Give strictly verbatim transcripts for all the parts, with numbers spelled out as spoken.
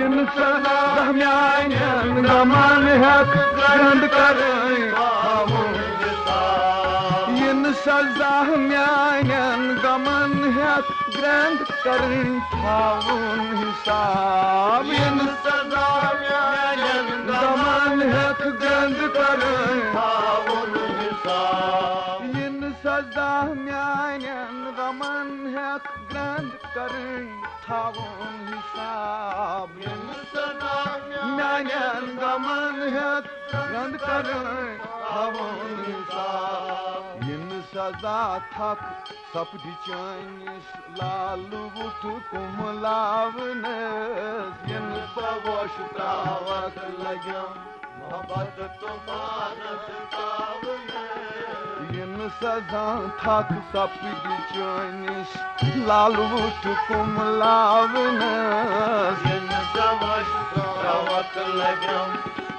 یِنہٕ سزا میانٮ۪ن غمن ہٮ۪کھ گرٛنٛد کرٕنۍ تھاوُن حساب۔ یِنہٕ سزا میانٮ۪ن غمن ہٮ۪کھ گرٛنٛد کرٕنۍ تھاوُن حساب۔ یِنہٕ سزا میانٮ۪ن غمن ہٮ۪کھ گرٛنٛد کرٕنۍ تھاوُن حساب۔ یِنہٕ سزا میانٮ۪ن غمن ہٮ۪کھ گرٛنٛد کرٕنۍ تھاوُن حساب۔ یِنہٕ سزا میانٮ۪ن غمن ہٮ۪تھ گرٛنٛد کرٕنۍ تھاوُن حساب۔ یِنہٕ سزا تھکھ سپدِ چٲنِس لالہٕ وُٹھ کُملاونس۔ یِنہٕ سا وۄش تراوکھ لگٮ۪م محبت طوفانس تاونس۔ یِنہٕ سزا تھکھ سپدِ چٲنِس لالہٕ وُٹھ کُملاونس۔ یِنہٕ سا وۄش تراوکھ لگٮ۪م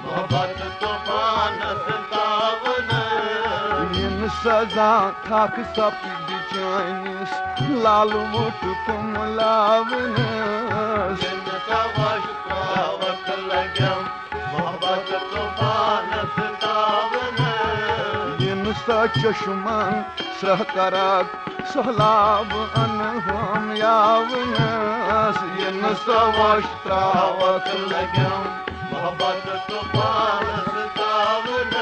محبت طوفانس تاونس۔ یِنہٕ سزا تھکھ سپدِ چٲنِس لالہٕ وُٹھ کُملاونس۔ یِنہٕ سا وۄش تراوکھ لگٮ۪م محبت طوفانس تاونس۔ یِنہٕ سا چشمن سرٛہ کرکھ سہلاب انہم یاونس۔ یِنہٕ سا وۄش تراوکھ لگٮ۪م محبت طوفانس تاونس۔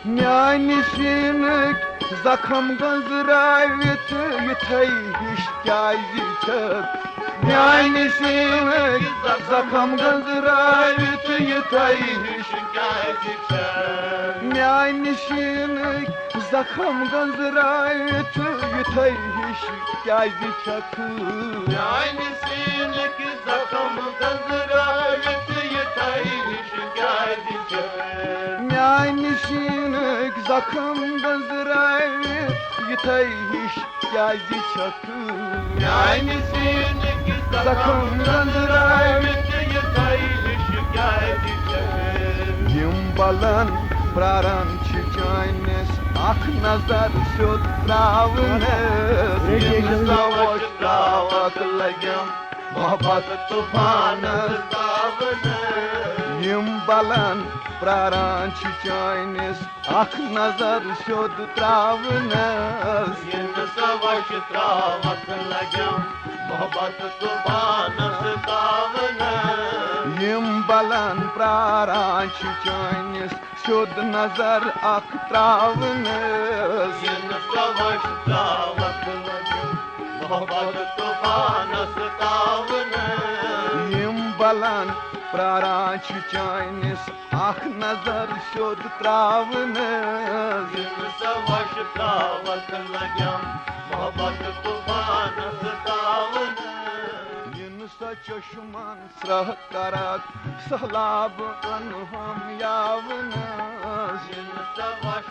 میانہِ سیٖنٕکۍ زخم گٔنزراوِتھ یِتھے ہِش کیازِ چھَکھ؟ میانہِ سیٖنٕکۍ زخم گٔنزراوِتھ یِتھے ہِش کیازِ چھَکھ؟ میانہِ سیٖنٕکۍ زخم گٔنزراوِتھ یِتھے ہِش کیازِ چھَکھ؟ میانہِ سیٖنٕکۍ زخم گٔنزراوِتھ یِتھے ہِش کیازِ چھَکھ؟ میانہِ سیٖنٕکۍ زخم گٔنزراوِتھ یِتھے ہِش کیازِ چھَکھ؟ میانہِ سیٖنٕکۍ زخم گٔنزراوِتھ یِتھے ہِش کیازِ چھَکھ؟ یِم بلن پراران چھِ چٲنِس اکھ نظر سیوٚد تراونس۔ یِنہٕ سا وۄش تراوکھ لگٮ۪م محبت طوفانس تاونس۔ یِم بلن پراران چھِ چٲنِس اکھ نظر سیوٚد تراونس۔ یِنہٕ سا وۄش تراوکھ لگٮ۪م محبت طوفانس تاونس۔ یِم بلن پراران چھِ چٲنِس سیوٚد نظر اکھ تراونس۔ یِنہٕ سا وۄش تراوکھ لگٮ۪م محبت طوفانس تاونس۔ یِم بلن پراران چھِ چٲنِس اکھ نظر سیوٚد تراونس۔ یِنہٕ سا وۄش تراوکھ لگٮ۪م محبت طوفانس تاونس۔ یِنہٕ سا چشمن سرٛہ کرکھ سہلاب انہم یاونس۔ یِنہٕ سا وۄش